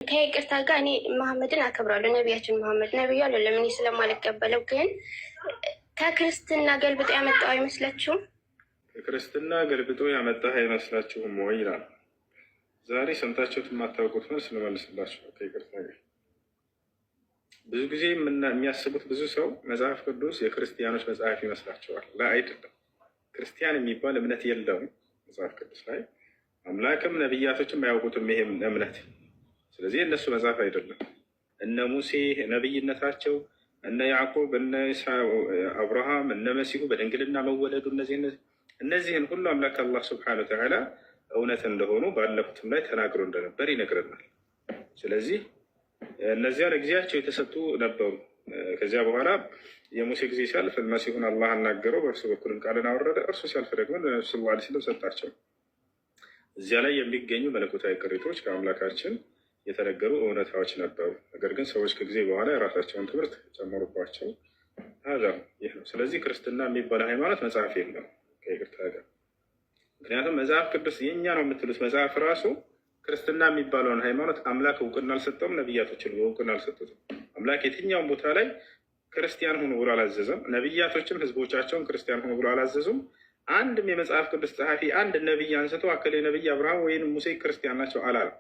ከይቅርታ ጋር እኔ መሐመድን አከብራለሁ። ነቢያችን መሐመድ ነቢዩ አይደለም፣ እኔ ስለማልቀበለው። ግን ከክርስትና ገልብጦ ያመጣው አይመስላችሁም? ከክርስትና ገልብጦ ያመጣህ አይመስላችሁም ወይ ይላል። ዛሬ ሰምታችሁት የማታውቁት መልስ ልመልስላችሁ ከይቅርታ ጋር። ብዙ ጊዜ የሚያስቡት ብዙ ሰው መጽሐፍ ቅዱስ የክርስቲያኖች መጽሐፍ ይመስላቸዋል። لا፣ አይደለም። ክርስቲያን የሚባል እምነት የለውም መጽሐፍ ቅዱስ ላይ። አምላክም ነቢያቶችም አያውቁትም ይሄ እምነት። ስለዚህ የእነሱ መጽሐፍ አይደለም። እነ ሙሴ ነቢይነታቸው፣ እነ ያዕቆብ፣ እነ አብርሃም፣ እነ መሲሁ በድንግልና መወለዱ፣ እነዚህን ሁሉ አምላክ አላህ سبحانه وتعالى እውነት እንደሆኑ ባለፉትም ላይ ተናግሮ እንደነበር ይነግረናል። ስለዚህ እነዚያ ለጊዜያቸው የተሰጡ ነበሩ። ከዚያ በኋላ የሙሴ ጊዜ ሲያልፍ መሲሁን አላህ አናገረው፣ በእርሱ በኩልም ቃልን አወረደ። እርሱ ሲያልፍ ደግሞ ለነብዩ صلى الله عليه وسلم ሰጣቸው። እዚያ ላይ የሚገኙ መለኮታዊ ቅሪቶች ከአምላካችን የተነገሩ እውነታዎች ነበሩ። ነገር ግን ሰዎች ከጊዜ በኋላ የራሳቸውን ትምህርት ጨመሩባቸው። ይህ ነው። ስለዚህ ክርስትና የሚባል ሃይማኖት መጽሐፍ የለም ከይቅርታ ጋር። ምክንያቱም መጽሐፍ ቅዱስ የእኛ ነው የምትሉት መጽሐፍ ራሱ ክርስትና የሚባለውን ሃይማኖት አምላክ እውቅና አልሰጠውም። ነቢያቶችን እውቅና አልሰጡትም። አምላክ የትኛውም ቦታ ላይ ክርስቲያን ሁኑ ብሎ አላዘዘም። ነቢያቶችም ህዝቦቻቸውን ክርስቲያን ሁኑ ብሎ አላዘዙም። አንድም የመጽሐፍ ቅዱስ ጸሐፊ አንድ ነቢይ አንስቶ አከሌ ነቢይ አብርሃም ወይም ሙሴ ክርስቲያን ናቸው አላለም።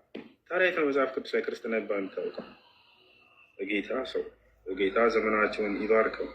ታዲያ የት ነው መጽሐፍ ቅዱስ ላይ ክርስትና የሚባል የሚታወቀው? ጌታ ሰው ጌታ ዘመናቸውን ይባርከው።